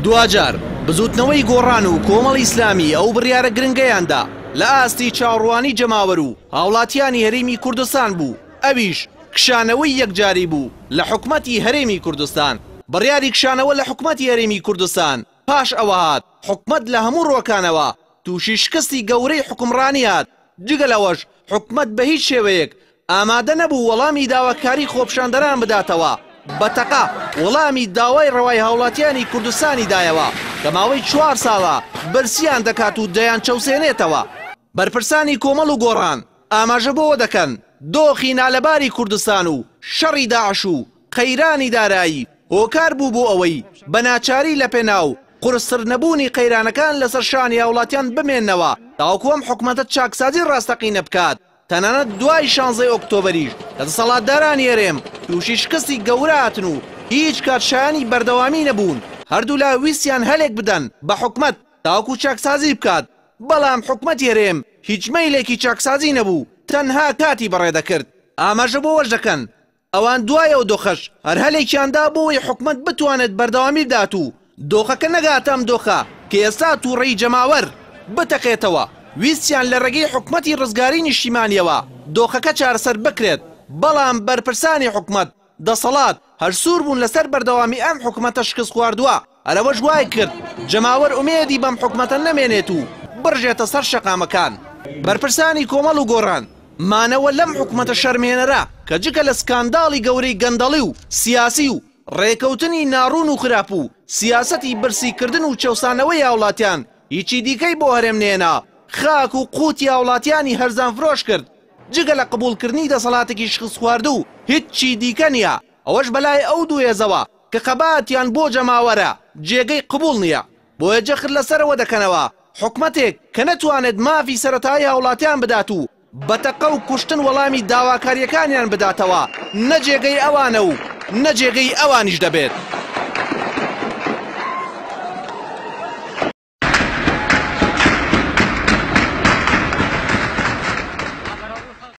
دواجار بزوتنەوەی گۆڕان و کۆمەڵی ئیسلامی ئەو بڕیارە گرنگەیان دا لە ئاستی چاوەڕوانی جەماوەر و هاوڵاتیانی هەرێمی کوردستان بوو، ئەویش کشانەوەی یەکجاری بوو لە حکومەتی هەرێمی کوردستان. بڕیاری کشانەوە لە حکومەتی هەرێمی کوردستان پاش ئەوە هات حکومەت لە هەموو ڕووەکانەوە تووشی شکستی گەورەی حوکمڕانی هات، جگە لەوەش حکومەت بە هیچ شێوەیەک ئامادە نەبوو وەڵامی داواکاری خۆپیشاندەران بداتەوە، بە تەقە وەڵامی داوای ڕەوای هاوڵاتیانی کوردستانی دایەوە کە ماوەی چوار ساڵە برسیان دەکات و دەیانچەوسێنێتەوە. بەرپرسانی کۆمەڵ و گۆڕان ئاماژە بەوە دەکەن، دۆخی نالەباری کوردستان و شەڕی داعش و قەیرانی دارایی هۆکار بوو بۆ ئەوەی بە ناچاری لەپێناو قورستر نەبوونی قەیرانەکان لەسەر شانی هاوڵاتیان بمێننەوە تاوەکو ئەم حکومەتە چاکسازی ڕاستەقینە بکات، تەنانەت دوای شانزەی ئۆکتۆبەریش کە دەسەڵاتدارانی هەرێم تووشی شکستی گەورە هاتن و هیچ کات شایانی بەردەوامی نەبوون، هەردوولا ویستیان هەلێک بدەن بە حکومەت تاوەکو چاکسازی بکات، بەڵام حکومەتی هەرێم هیچ مەیلێکی چاکسازی نەبوو، تەنها کاتی بەڕێدەکرد. ئاماژە بەوەش دەکەن، ئەوان دوای ئەو دۆخەش هەر هەلێکیان دا بۆ ئەوەی حکومەت بتوانێت بەردەوامی بدات و دۆخەکە نەگاتە ئەم دۆخە کە ئێستا توڕەیی جەماوەر بتەقێتەوە، ویستیان لە ڕێگەی حکومەتی ڕزگاری نیشتیمانیەوە دۆخەکە چارەسەر بکرێت، بەڵام بەرپرسانی حکومەت، دەسەڵات، هەر سوور بوون لەسەر بەردەوامی ئەم حکومەتە شکستخواردووە، هەر ئەوەش وایکرد جەماوەر ئومێدی بەم حکومەتە نەمێنێت و بڕژێتە سەر شەقامەکان. بەرپرسانی کۆمەڵ و گۆڕان مانەوە لەم حکومەتە شەرمهێنەرە کە جگە لە سکانداڵی گەورەی گەندەڵی و سیاسی و ڕێکەوتنی ناڕوون و خراپ و سیاسەتی برسیکردن و چەوسانەوەی هاوڵاتیان هیچی دیکەی بۆ هەرێم نەهێنا، خاک و قوتی هاوڵاتیانی هەرزانفرۆش کرد، جگە لە قبوڵکردنی دەسەڵاتێکی شکستخواردوو هیچی دیکە نییە، ئەوەش بەلای ئەو دوو هێزەوە کە خەباتیان بۆ جەماوەرە جێگەی قبوڵ نییە، بۆیە جەخت لەسەرەوە دەکەنەوە حکومەتێک کە نەتوانێت مافی سەرەتایی هاوڵاتیان بدات و بە تەقە و کوشتن وەڵامی داواکارییەکانیان بداتەوە نە جێگەی ئەوانە و نە جێگەی ئەوانیش دەبێت.